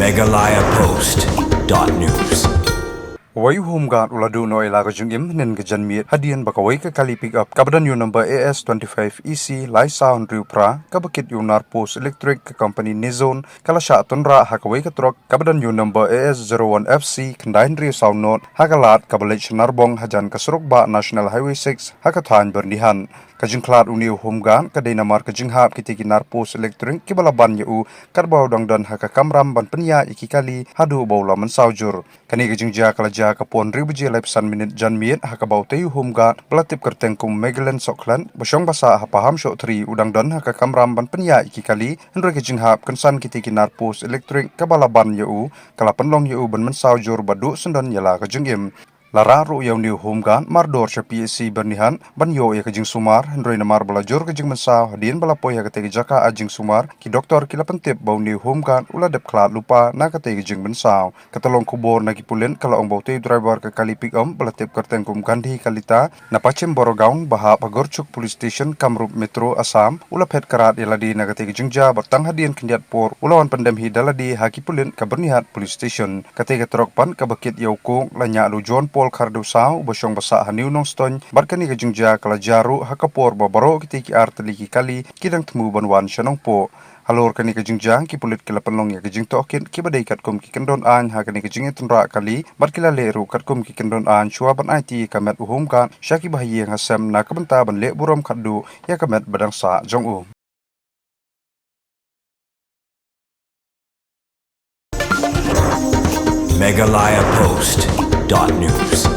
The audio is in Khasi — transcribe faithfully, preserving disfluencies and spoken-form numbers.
Meghalaya Post dot news. Uwei u home guard u la duh noh ïa la ka jingim hynnin ka janmiet hadien ba kawei ka kali pick up kaba don ïa u number A S twenty-five E C lai saw hynriew phra kaba kit ïa u nar post elektrik ka company Nezon ka la shah tynrah ha kawei ka trok kaba don ïa u number A S zero one F C khyndai hynriew saw nod ha ka lad kaba leit sha Narbong hajan ka surok bah National Highway six ha ka thaiñ Byrnihat. Ka jingkhlad une u home guard ka dei namar ka jinghap kitei ki nar post elektrik kiba la ban ïa u katba u dang don ha ka kamram ban pynïaid ïa ki kali haduh ba u la mynsaw jur. Kane ka jingjia ka la jia ha ka por hynriew baje laiphew san minit janmiet ha kaba utei u home guard ba la tip kyrteng kum u Megalyn Sohkhlet ba shong ba sah ha Pahamsyiem Sohthri u dang don ha ka kamram ban pynïaid ïa ki kali, hynrei ka jinghap kynsan kitei ki nar post elektrik kaba la ban ïa u ka la pynlong ïa u ban mynsaw jur bad duh syndon ïa la ka jingim. La rah ruh ïa une u home guard mardor sha P H C Byrnihat ban ïoh ïa ka jingsumar, hynrei namar ba la jur ka jingmynsaw hadien ba la poi ha katei ka jaka ai jingsumar, ki doktor ki la pyntip ba une u home guard u la dep khlad lypa na katei ka jingmynsaw. Ka tyllong khubor na ki pulit ka la ong ba utei u driver ka kali pick up ba la tip kyrteng kum u Gandhi Kalita na Paschim Boragaon ba hap ha Gorchuk Police Station, Kamrup Metro, Assam, u la phet krat ïa lade na katei ka jingjia bad tang hadien khyndiat por u la wan pyndem hi da lade ha ki pulit ka Byrnihat Police Station. Katei ka trok pat kaba kit ïa u coke la ñiah da u John Paul Khardewsaw uba shong ba sah ha New Nongstoiñ, bad kane ka jingjia ka la jia ruh ha ka por ba baroh kitei ki ar tylli ki kali ki dang thmu ban wan sha Nongpoh. Halor kane ka jingjia, ki pulit ki la pynlong ïa ka jingtohkit kiba dei katkum ki kyndon aiñ ha kane ka jingïatynrah kali, bad ki la leh ruh katkum ki kyndon aiñ shuwa ban aiti ïa ka met u home guard sha kiba ha ïing ha sem na ka bynta ban leh burom khatduh ïa ka met ba dang sah jong u. Meghalaya Post dot news.